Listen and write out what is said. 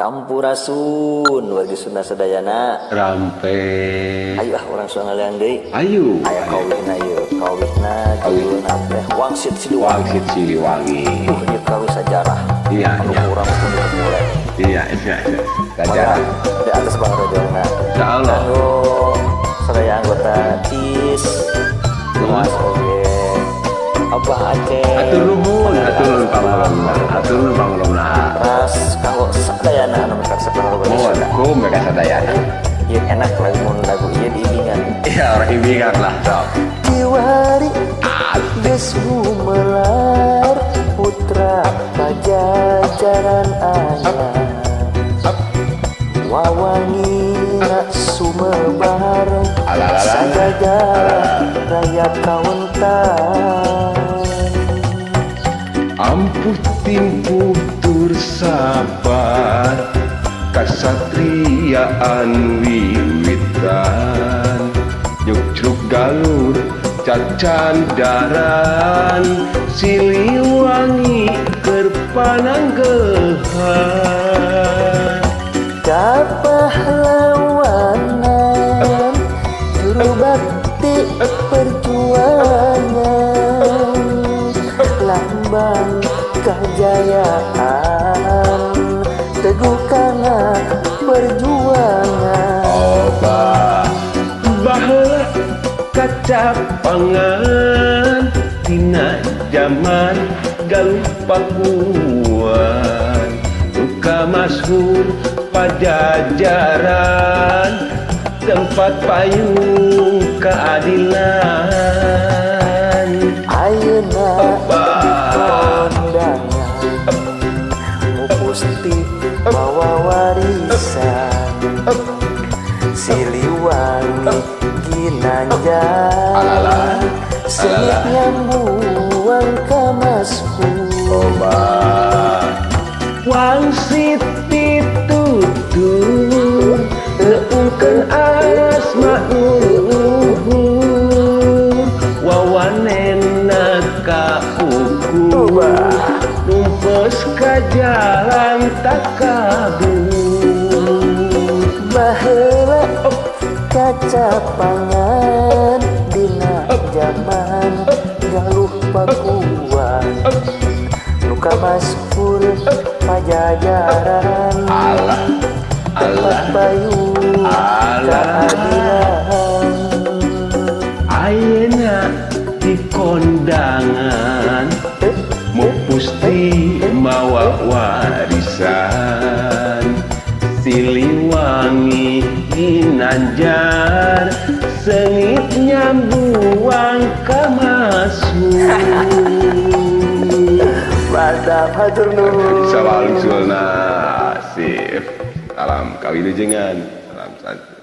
Sampurasun wargi Sunda sadayana. Rampe. Ayo ah, urang Sunda deui. Ayo. Aya kawihna ieu, kawihna judulna teh Wangsit Siliwangi. Wangsit Siliwangi. Ieu kawih sajarah. Iya, anu iya. Urang pun mulai. Iya. Sajarah. Di atas Bang Rojongna. Insyaallah. Kanggo sadaya anggota CIS, Mas oge, Abah Aceh. Atur nuhun, atur nuhun pangolomna, atur nuhun pangolomna. Ras kanggo sadayana anu mereka lagu Mohon Sunda. Kum mereka sadayana. Ieu enak lagu mun lagu ieu diimbingan. Iya, orang imbingan lah, sok. Kiwari geus gumelar putra Pajajaran anyar, wawangina sumebar Alalala. Sajajar raya kawentar. Ampuh timpuh tur sabar, kasatriaan wiwitan, nyukcruk galur cacandaran, Siliwangi keur pananggehan. Kapahlawanan juru bakti perjuangan, lambang kejayaan, teguh kana perjuangan. Oba baheula kacapangan tina zaman Galuh Pakuan, Luka masyhur Pajajaran, tempat payung keadilan. Ayeuna Oba. Kondangan Mupusti bawa warisan, Siliwangi ginanjar. Alala. Seungit nyambuang ka masyhur. Oba wangsit pitutur neungkeun asma luhur, wawanena kaukur, numpes ka jalan takabur. Baheula kacapangan dina jaman Galuh Pakuan, luka masyhur Pajajaran, Allah tempat Allah payung Allah. Keadilan. Ayeuna di kondangan Mupusti mawa warisan, Siliwangi ginanjar, seungit nyambuang ka masyhur. Mantap, hatur nuhun. Salam sulna, sip. Salam kawilujengan, salam santuy.